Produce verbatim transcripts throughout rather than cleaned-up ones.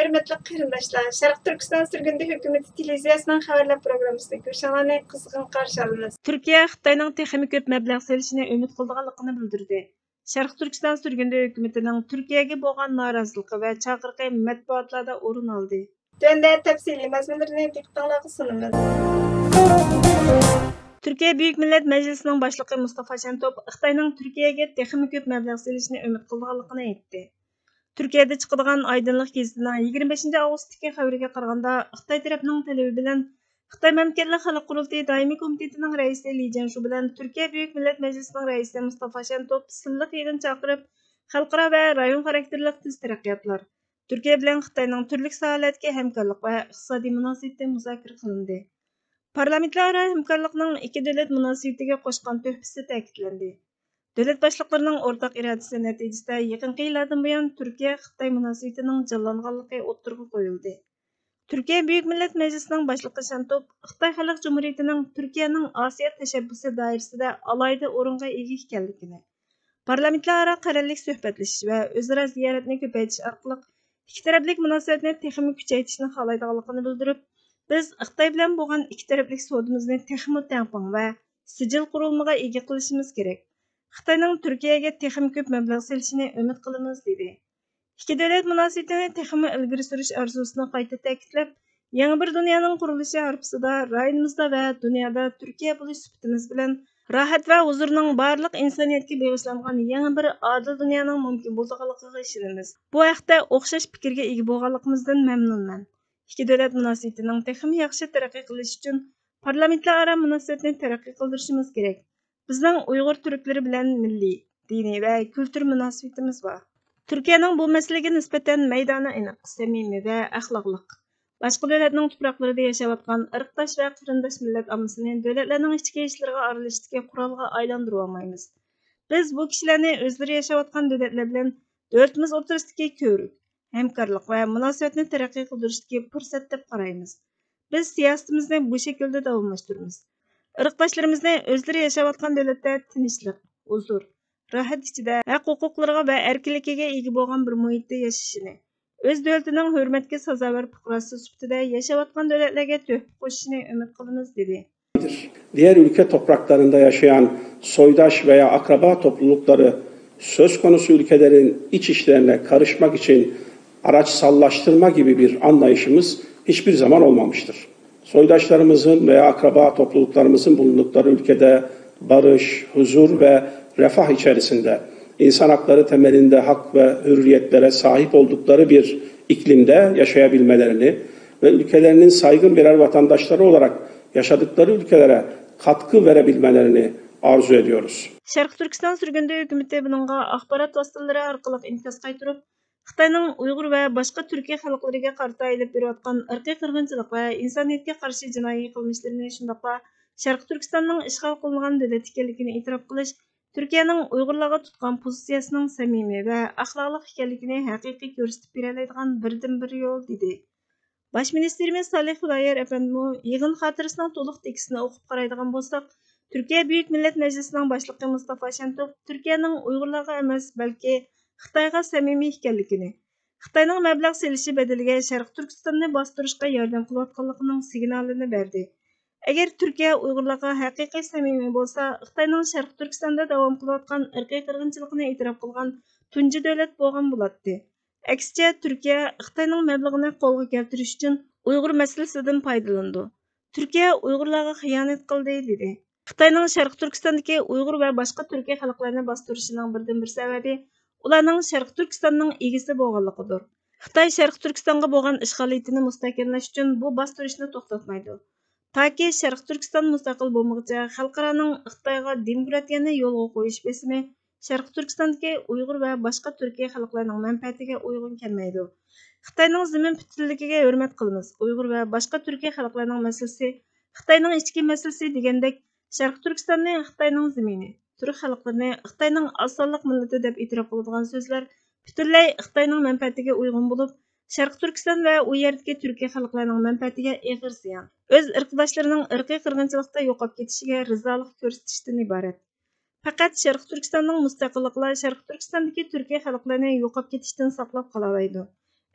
ھۆرمەتلىك قېرىنداشلار، شەرقىي تۈركىستان سۈرگۈندە ھۆكۈمىتى تېلېۋىزىيەسىنىڭ خەۋەرلەر پروگراممىسىدا كۆرۈشۈڭلارنى قىزغىن قارشى ئالىمىز. تۈركىيە خىتاينىڭ تېخىمۇ كۆپ مەبلەغ سېلىشىنى ئۈمىد قىلىدىغانلىقىنى بىلدۈردى. شەرقىي تۈركىستان سۈرگۈندە ھۆكۈمىتىنىڭ تۈركىيەگە بولغان نارازىلىقى ۋە چاقىرىقى مەتبۇئاتلاردا ئورۇن ئالدى. تۆۋەندە تەپسىلىي مەزمۇنلىرىنى دىققىتىڭلارغا سۇنىمىز. تۈركىيە بۈيۈك مىللەت مەجلىسىنىڭ باشلىقى مۇستافا شەنتوپ خىتاينىڭ تۈركىيەگە تېخىمۇ كۆپ مەبلەغ سېلىشىنى ئۈمىد قىلىدىغانلىقىنى ئېيتتى. تۈركىيەدە چىقىدىغان ئايدىنلىق گېزىتىنىڭ يىگىرمە بەشىنچى ئاۋغۇستتىكى خەۋىرىگە قارىغاندا، خىتاي تەرەپنىڭ تەلىپى بىلەن خىتاي مەملىكەتلىك خەلق قۇرۇلتىيى دائىمىي كومىتېتىنىڭ رەئىسى لى جيەنشۇ بىلەن تۈركىيە بۈيۈك مىللەت مەجلىسىنىڭ رەئىسى مۇستافا شەنتوپ سىنلىق يىغىن چاقىرىپ، خەلقئارا ۋە رايون خاراكتېرلىك تېز تەرەققىياتلار، تۈركىيە بىلەن خىتاينىڭ تۈرلۈك ساھەلەردىكى ھەمكارلىق ۋە ئىقتىسادىي مۇناسىۋىتى مۇزاكىرە قىلىندى. پارلامېنتلار ئارا ھەمكارلىقنىڭ ئىككى دۆلەت مۇناسىۋىتىگە قوشقان تۆھپىسى تەكىتلەندى. دۆلەت باشلىقلىرىنىڭ ئورتاق ئىرادىسى نەتىجىسىدە يېقىنقى يىللاردىن بۇيان تۈركىيە خىتاي مۇناسىۋىتىنىڭ جانلانغانلىقى ئوتتۇرىغا قويۇلدى. تۈركىيە بۈيۈك مىللەت مەجلىسىنىڭ باشلىقى شەنتوپ خىتاي خەلق جۇمھۇرىيىتىنىڭ تۈركىيەنىڭ ئاسىيا تەشەببۇسى دائىرىسىدە ئالاھىدە ئورۇنغا ئىگە ئىكەنلىكىنى، پارلامېنتلار ئارا قەرەللىك سۆھبەتلىشىش ۋە ئۆزئارا زىيارەتنى كۆپەيتىش ئارقىلىق ئىككى تەرەپلىك مۇناسىۋەتنى تېخىمۇ كۈچەيتىشنى خالايدىغانلىقىنى بىلدۈرۈپ، بىز خىتاي بىلەن بولغان ئىككى تەرەپلىك سودىمىزنى تېخىمۇ تەڭپۇڭ ۋە سىجىل قۇرۇلمىغا ئىگە قىلىشىمىز كېرەك. خىتاينىڭ تۈركىيەگە تېخىمۇ كۆپ مەبلەغ سېلىشىنى ئۈمىد قىلىمىز، دېدى. ئىككى دۆلەت مۇناسىۋىتىنى تېخىمۇ ئىلگىرى سۈرۈش ئارزۇسىنى قايتا تەكىتلەپ، يېڭى بىر دۇنيانىڭ قۇرۇلۇشى ھارپىسىدا رايونىمىزدا ۋە دۇنيادا تۈركىيە بولۇش سۈپىتىمىز بىلەن راھەت ۋە ھۇزۇرنىڭ بارلىق ئىنسانىيەتكە بېغىشلانغان يېڭى بىر ئادىل دۇنيانىڭ مۇمكىن بولىدىغانلىقىغا ئىشىنىمىز. بۇ ھەقتە ئوخشاش پىكىرگە ئىگە بولغانلىقىمىزدىن مەمنۇنمەن. ئىككى دۆلەت مۇناسىۋىتىنىڭ تېخىمۇ ياخشى تەرەققىي قىلىشى ئۈچۈن پارلامېنتلار ئارا مۇناسىۋەتنى تەرەققىي قىلدۇرۇشىمىز كېرەك. بىزنىڭ ئۇيغۇر تۈركلىرى بىلەن مىللىي، دىنىي ۋە كۈلتۈر مۇناسىۋىتىمىز بار. تۈركىيەنىڭ بۇ مەسىلىگە نىسبەتەن مەيدانى ئېنىق، سەمىمىي ۋە ئەخلاقلىق. باشقا دۆلەتنىڭ تۇپراقلىرىدا ياشاۋاتقان ئىرقداش ۋە قېرىنداش مىللەت ئاممىسىنى دۆلەتلەرنىڭ ئىچكى ئىشلىرىغا ئارىلىشىشتىكى قورالغا ئايلاندۇرۇۋالمايمىز. بىز بۇ كىشىلەرنى ئۆزلىرى ياشاۋاتقان دۆلەتلەر بىلەن دۆلىتىمىز ئوتتۇرىسىدىكى كۆۋرۈك، ھەمكارلىق ۋە مۇناسىۋەتنى تەرەققىي قىلدۇرۇشتىكى پۇرسەت دەپ قارايمىز. بىز سىياسىتىمىزنى بۇ شەكىلدە داۋاملاشتۇرىمىز. ئىرقداشلىرىمىزنى ئۆزلىرى ياشاۋاتقان دۆلەتتە تىنچلىق، ھۇزۇر، راھەت ئىچىدە ھەق-ھوقۇقلىرىغا ۋە ئەركىنلىكىگە ئىگە بولغان بىر مۇھىتتا ياشىشىنى، ئۆز دۆلىتىنىڭ ھۆرمەتكە سازاۋەر پۇقراسى سۈپىتىدە ياشاۋاتقان دۆلەتلەرگە تۆھپە قوشۇشىنى ئۈمىد قىلىمىز، دېدى. Diğer ülke topraklarında yaşayan soydaş veya akraba toplulukları söz konusu ülkelerin iç işlerine karışmak için araçsallaştırma gibi bir anlayışımız hiçbir zaman olmamıştır. Soydaşlarımızın veya akraba topluluklarımızın bulundukları ülkede barış, huzur ve refah içerisinde insan hakları temelinde hak ve hürriyetlere sahip oldukları bir iklimde yaşayabilmelerini ve ülkelerinin saygın birer vatandaşları olarak yaşadıkları ülkelere katkı verebilmelerini arzu ediyoruz. شەرقىي تۈركىستان سۈرگۈندە ھۆكۈمىتى بۇنىڭغا ئاخبارات ۋاسىتىلىرى ئارقىلىق ئىنكاس قايتۇرۇپ، خىتاينىڭ ئۇيغۇر ۋە باشقا تۈركىي خەلقلىرىگە قارىتا ئېلىپ بېرىۋاتقان ئىرقىي قىرغىنچىلىق ۋە ئىنسانىيەتكە قارشى جىنايى قىلمىشلىرىنى، شۇنداقلا شەرقىي تۈركىستاننىڭ ئىشغال قىلىنغان دۆلەت ئىكەنلىكىنى ئېتىراپ قىلىش تۈركىيەنىڭ ئۇيغۇرلارغا تۇتقان پوزىتسىيەسىنىڭ سەمىمىي ۋە ئەخلاقلىق ئىكەنلىكىنى ھەقىقىي كۆرسىتىپ بېرەلەيدىغان بىردىنبىر يول، دېدى. باش مىنىستىرىمىز سالىھ خۇدايار ئەپەندىمۇ يىغىن خاتىرىسىنىڭ تولۇق تېكىستىنى ئوقۇپ قارايدىغان بولساق، تۈركىيە بۈيۈك مىللەت مەجلىسىنىڭ باشلىقى مۇستافا شەنتوپ تۈركىيەنىڭ ئۇيغۇرلارغا ئەمەس، بەلكى خىتايغا سەمىمىي ئىكەنلىكىنى، خىتاينىڭ مەبلەغ سېلىشى بەدىلىگە شەرقىي تۈركىستاننى باستۇرۇشقا ياردەم قىلىۋاتقانلىقىنىڭ سىگنالىنى بەردى. ئەگەر تۈركىيە ئۇيغۇرلارغا ھەقىقىي سەمىمىي بولسا، خىتاينىڭ شەرقىي تۈركىستاندا داۋام قىلىۋاتقان ئىرقىي قىرغىنچىلىقىنى ئېتىراپ قىلغان تۇنجى دۆلەت بولغان بولاتتى. ئەكسىچە، تۈركىيە خىتاينىڭ مەبلىغىنى قولغا كەلتۈرۈش ئۈچۈن ئۇيغۇر مەسىلىسىدىن پايدىلىنىدۇ. تۈركىيە ئۇيغۇرلارغا خىيانەت قىلدى، دېدى. خىتاينىڭ شەرقىي تۈركىستاندىكى ئۇيغۇر ۋە باشقا تۈركىي خەلقلەرنى باستۇرۇشىنىڭ بىردىنبىر سەۋەبى ئۇلارنىڭ شەرقىي تۈركىستاننىڭ ئىگىسى بولغانلىقىدۇر. خىتاي شەرقىي تۈركىستانغا بولغان ئىشغالىيىتىنى مۇستەھكەملەش ئۈچۈن بۇ باستۇرۇشنى توختاتمايدۇ. تاكى شەرقىي تۈركىستان مۇستەقىل بولمىغۇچە، خەلقئارانىڭ خىتايغا دېموكراتىيەنى يولغا قويۇش بېسىمى شەرقىي تۈركىستاندىكى ئۇيغۇر ۋە باشقا تۈركىي خەلقلەرنىڭ مەنپەئەتىگە ئۇيغۇن كەلمەيدۇ. خىتاينىڭ زېمىن پۈتۈنلۈكىگە ھۆرمەت قىلىمىز. ئۇيغۇر ۋە باشقا تۈركىي خەلقلەرنىڭ مەسىلىسى خىتاينىڭ ئىچكى مەسىلىسى دېگەندەك، شەرقىي تۈركىستاننى خىتاينىڭ زېمىنى، تۈرك خەلقلىرىنى خىتاينىڭ ئاز سانلىق مىللىتى دەپ ئېتىراپ قىلىدىغان سۆزلەر پۈتۈنلەي خىتاينىڭ مەنپەئەتىگە ئۇيغۇن بولۇپ، شەرقىي تۈركىستان ۋە ئۇ يەردىكى تۈركىي خەلقلەرنىڭ مەنپەئەتىگە ئېغىر زىيان. ئۆز ئىرقداشلىرىنىڭ ئىرقىي قىرغىنچىلىقتا يوقاپ كېتىشىگە رىزالىق كۆرسىتىشتىن ئىبارەت. پەقەت شەرقىي تۈركىستاننىڭ مۇستەقىللىقىلا شەرقىي تۈركىستاندىكى تۈركىي خەلقلەرنى يوقاپ كېتىشتىن ساقلاپ قالالايدۇ.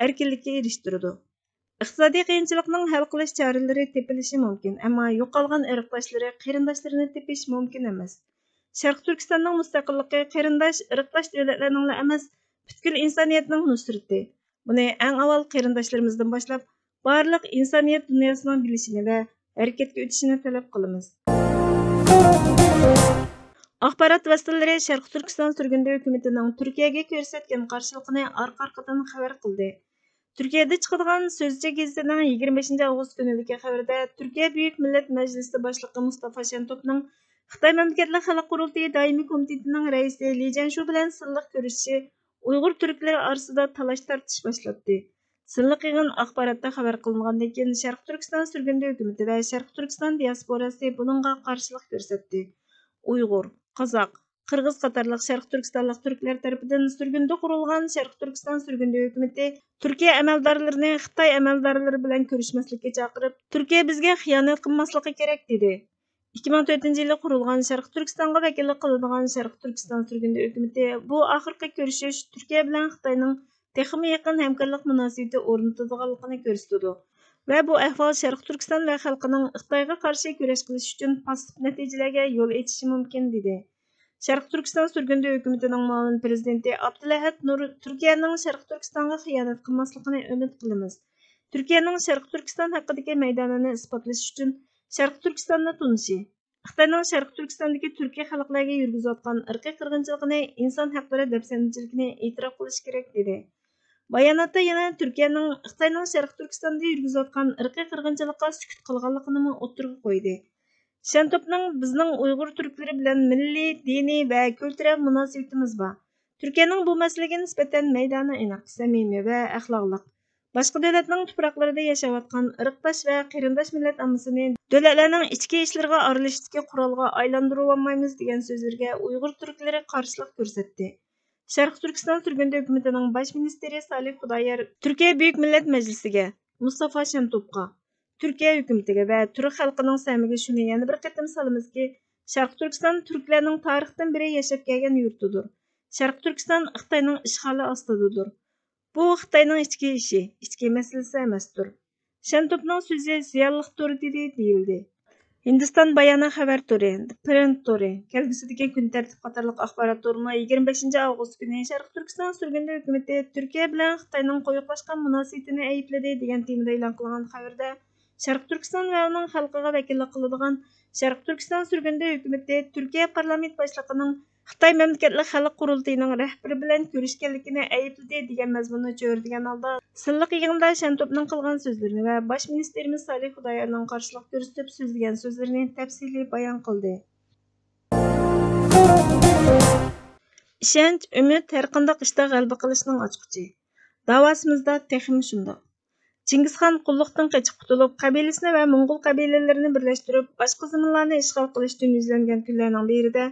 ئەركىنلىككە ئېرىشتۈرىدۇ. ئىقتىسادىي قىيىنچىلىقنىڭ ھەل قىلىش چارىلىرى تېپىلىشى مۇمكىن، ئەمما يوقالغان ئىرقداشلىرى، قېرىنداشلىرىنى تېپىش مۇمكىن ئەمەس. شەرقىي تۈركىستاننىڭ مۇستەقىللىقى قېرىنداش، ئىرقداش دۆلەتلەرنىڭلا ئەمەس، پۈتكۈل ئىنسانىيەتنىڭ نۇسرىتى. بۇنى ئەڭ ئاۋۋال قېرىنداشلىرىمىزدىن باشلاپ، بارلىق ئىنسانىيەت دۇنياسىنىڭ بىلىشىنى ۋە ھەرىكەتكە ئۆتۈشىنى تەلەپ قىلىمىز. ئاخبارات ۋاسىتىلىرى شەرقىي تۈركىستان سۈرگۈندە ھۆكۈمىتىنىڭ تۈركىيەگە كۆرسەتكەن قارشىلىقىنى ئارقا-ئارقىدىن خەۋەر قىلدى. تۈركىيەدە چىقىدىغان سۆزچى گېزىتىنىڭ يىگىرمە بەشىنچى ئاۋغۇست كۈنىدىكى خەۋىرىدە، تۈركىيە بۈيۈك مىللەت مەجلىسى باشلىقى مۇستافا شەنتوپنىڭ خىتاي مەملىكەتلىك خەلق قۇرۇلتىيى دائىمىي كومىتېتىنىڭ رەئىسى لى جيەنشۇ بىلەن سىنلىق كۆرۈشۈشى ئۇيغۇر تۈركلىرى ئارىسىدا تالاش-تارتىش باشلاتتى. سىنلىق يىغىن ئاخباراتتا خەۋەر قىلىنغاندىن كېيىن، شەرقىي تۈركىستان سۈرگۈندە ھۆكۈمىتى ۋە شەرقىي تۈركىستان دىياسپوراسى بۇنىڭغا قارشىلىق كۆرسەتتى. ئۇيغۇر، قازاق، قىرغىز قاتارلىق شەرقىي تۈركىستانلىق تۈركلەر تەرىپىدىن سۈرگۈندە قۇرۇلغان شەرقىي تۈركىستان سۈرگۈندە ھۆكۈمىتى تۈركىيە ئەمەلدارلىرىنى خىتاي ئەمەلدارلىرى بىلەن كۆرۈشمەسلىككە چاقىرىپ، تۈركىيە بىزگە خىيانەت قىلماسلىقى كېرەك، دېدى. ئىككى مىڭ تۆتىنچى يىلى قۇرۇلغان شەرقىي تۈركىستانغا ۋەكىللىك قىلىدىغان شەرقىي تۈركىستان سۈرگۈندە ھۆكۈمىتى بۇ ئاخىرقى كۆرۈشۈش تۈركىيە بىلەن خىتاينىڭ تېخىمۇ يېقىن ھەمكارلىق مۇناسىۋىتى ئورنىتىدىغانلىقىنى كۆرسىتىدۇ ۋە بۇ ئەھۋال شەرقىي تۈركىستان ۋە خەلقىنىڭ خىتايغا قارشى كۈرەش قىلىش ئۈچۈن پاسسىپ نەتىجىلەرگە يول ئېچىشى مۇمكىن، دېدى. شەرقىي تۈركىستان سۈرگۈندە ھۆكۈمىتىنىڭ مۇئاۋىن پىرېزىدېنتى ئابدۇلئەھەد نۇر تۈركىيەنىڭ شەرقىي تۈركىستانغا خىيانەت قىلماسلىقىنى ئۈمىد قىلىمىز. تۈركىيەنىڭ شەرقىي تۈركىستان ھەققىدىكى مەيدانىنى ئىسپاتلىشى ئۈچۈن شەرقىي تۈركىستاننى تونۇشى، خىتاينىڭ شەرقىي تۈركىستاندىكى تۈركىي خەلقلەرگە يۈرگۈزۈۋاتقان ئىرقىي قىرغىنچىلىقىنى، ئىنسان ھەقلىرى دەپسەندىچىلىكىنى ئېتىراپ قىلىشى كېرەك، دېدى. باياناتتا يەنە تۈركىيەنىڭ خىتاينىڭ شەرقىي تۈركىستاندا يۈرگۈزۈۋاتقان ئىرقىي قىرغىنچىلىققا سۈكۈت قىلغانلىقىنىمۇ ئوتتۇرىغا قويدى. شەنتوپنىڭ، بىزنىڭ ئۇيغۇر تۈركلىرى بىلەن مىللىي، دىنىي ۋە كۈلتۈرەل مۇناسىۋىتىمىز بار. تۈركىيەنىڭ بۇ مەسىلىگە نىسبەتەن مەيدانى ئېنىق، سەمىمىي ۋە ئەخلاقلىق. باشقا دۆلەتنىڭ تۇپراقلىرىدا ياشاۋاتقان ئىرقداش ۋە قېرىنداش مىللەت ئاممىسىنى دۆلەتلەرنىڭ ئىچكى ئىشلىرىغا ئارىلىشىشتىكى قورالغا ئايلاندۇرۇۋالمايمىز، دېگەن سۆزلىرىگە ئۇيغۇر تۈركلىرى قارشىلىق كۆرسەتتى. شەرقىي تۈركىستان سۈرگۈندە ھۆكۈمىتىنىڭ باش مىنىستىرى سالىھ خۇدايار تۈركىيە بۈيۈك مىللەت مەجلىسىگە، مۇستافا شەنتوپقا، تۈركىيە ھۆكۈمىتىگە ۋە تۈرك خەلقىنىڭ سەمىگە شۇنى يەنە بىر قېتىم سالىمىزكى، شەرقىي تۈركىستان تۈركلەرنىڭ تارىختىن بېرى ياشاپ كەلگەن يۇرتىدۇر. شەرقىي تۈركىستان خىتاينىڭ ئىشغالى ئاستىدىدۇر. بۇ خىتاينىڭ ئىچكى ئىشى، ئىچكى مەسىلىسى ئەمەستۇر. شەنتوپنىڭ سۆزى زىيانلىقتۇر، دېدى، دېيىلدى. ھىندىستان بايانى خەۋەر تورى، The Print تورى، كەلگۈسىدىكى كۈن تەرتىپ قاتارلىق ئاخبارات تورىمۇ يىگىرمە بەشىنچى ئاۋغۇست كۈنى شەرقىي تۈركىستان سۈرگۈندە ھۆكۈمىتى تۈركىيە بىلەن خىتاينىڭ قويۇقلاشقان مۇناسىۋىتىنى ئەيىبلىدى، دېگەن تېمىدا ئېلان قىلغان خەۋىرىدە، شەرقىي تۈركىستان ۋە ئۇنىڭ خەلقىگە ۋەكىللىك قىلىدىغان شەرقىي تۈركىستان سۈرگۈندە ھۆكۈمىتى تۈركىيە پارلامېنت باشلىقىنىڭ خىتاي مەملىكەتلىك خەلق قۇرۇلتىيىنىڭ رەھبىرى بىلەن كۆرۈشكەنلىكىنى ئەيىبلىدى، دېگەن مەزمۇننى چۆرىدىگەن ھالدا، سىنلىق يىغىندا شەنتوپنىڭ قىلغان سۆزلىرىنى ۋە باش مىنىستىرىمىز سالىھ خۇدايارنىڭ قارشىلىق كۆرسىتىپ سۆزلىگەن سۆزلىرىنى تەپسىلىي بايان قىلدى. ئىشەنچ، ئۈمىد ھەرقانداق ئىشتا غەلىبە قىلىشنىڭ ئاچقۇچى. داۋاسىمىزدا تېخىمۇ شۇنداق. چىڭگىزخان قۇللۇقتىن قېچىپ قۇتۇلۇپ، قەبىلىسىنى ۋە موڭغۇل قەبىلىلىرىنى بىرلەشتۈرۈپ، باشقا زېمىنلارنى ئىشغال قىلىشتىن يۈزلەنگەن كۈنلەرنىڭ بىرىدە،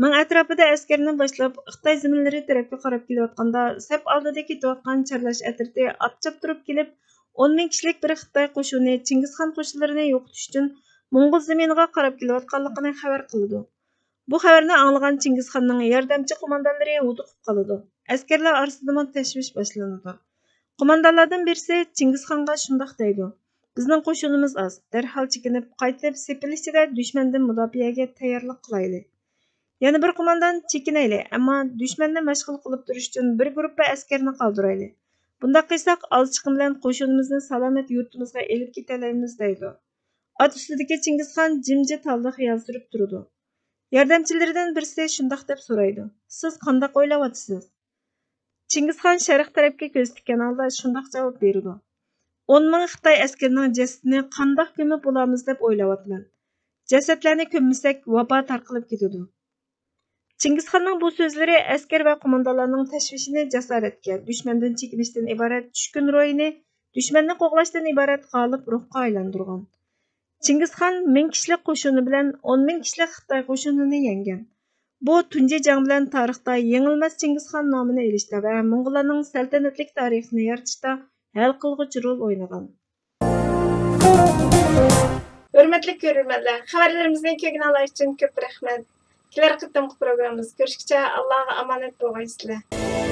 مىڭ ئەتراپىدا ئەسكەرنى باشلاپ، خىتاي زېمىنلىرى تەرەپكە قاراپ كېلىۋاتقاندا، سەپ ئالدىدا كېتىۋاتقان چارلاش ئەترىتى ئات چاپتۇرۇپ كېلىپ، ئون مىڭ كىشىلىك بىر خىتاي قوشۇنى چىڭگىزخان قوشۇنلىرىنى يوقىتىش ئۈچۈن موڭغۇل زېمىنىغا قاراپ كېلىۋاتقانلىقىنى خەۋەر قىلىدۇ. بۇ خەۋەرنى ئاڭلىغان چىڭگىزخاننىڭ ياردەمچى قوماندانلىرى ھودۇقۇپ قالىدۇ. ئەسكەرلەر ئارىسىدىمۇ تەشۋىش باشلىنىدۇ. قوماندانلاردىن بىرسى چىڭگىزخانغا شۇنداق دەيدۇ: «بىزنىڭ قوشۇنىمىز ئاز، دەرھال چېكىنىپ، قايتىپ سېپىل ئىچىدە دۈشمەندىن مۇداپىئەگە تەييارلىق قىلايلى.» يەنە بىر قوماندان: «چېكىنەيلى، ئەمما دۈشمەننى مەشغۇل قىلىپ تۇرۇش ئۈچۈن بىر گۇرۇپپا ئەسكەرنى قالدۇرايلى. بۇنداق قىلساق، ئاز چىقىم بىلەن قوشۇنىمىزنى سالامەت يۇرتىمىزغا ئېلىپ كېتەلەيمىز» دەيدۇ. ئات ئۈستىدىكى چىڭگىزخان جىمجىت ھالدا خىيال سۈرۈپ تۇرىدۇ. ياردەمچىلىرىدىن بىرسى شۇنداق دەپ سورايدۇ: «سىز قانداق ئويلاۋاتىسىز؟» چىڭگىزخان شەرق تەرەپكە كۆز تىككەن ھالدا شۇنداق جاۋاب بېرىدۇ: «ئون مىڭ خىتاي ئەسكىرىنىڭ جەسىتىنى قانداق كۆمۈپ بولامىز دەپ ئويلاۋاتىمەن. جەسەتلەرنى كۆممىسەك، ۋابا تارقىلىپ كېتىدۇ.» چىڭگىزخاننىڭ بۇ سۆزلىرى ئەسكەر ۋە قوماندانلارنىڭ تەشۋىشىنى جاسارەتكە، دۈشمەندىن چېكىنىشتىن ئىبارەت چۈشكۈن روھىنى، دۈشمەننى قوغلاشتىن ئىبارەت غالىب روھقا ئايلاندۇرغان. چىڭگىزخان مىڭ كىشىلىك قوشۇنى بىلەن ئون مىڭ كىشىلىك خىتاي قوشۇنىنى يەڭگەن. بۇ تۇنجى جەڭ بىلەن تارىختا يېڭىلمەس چىڭگىزخان نامىنى ئېلىشتا ۋە موڭغۇللارنىڭ سەلتەنەتلىك تارىخىنى يارىتىشتا ھەل قىلغۇچ رول ئوينىغان. ھۆرمەتلىك كۆرۈرمەنلەر، خەۋەرلىرىمىزنى كۆرگىنىڭلار ئۈچۈن كۆپ رەھمەت. كېلەر قېتىمقى پروگراممىمىزدا كۆرۈشكىچە ئاللاغا ئامانەت بولغايسىلەر.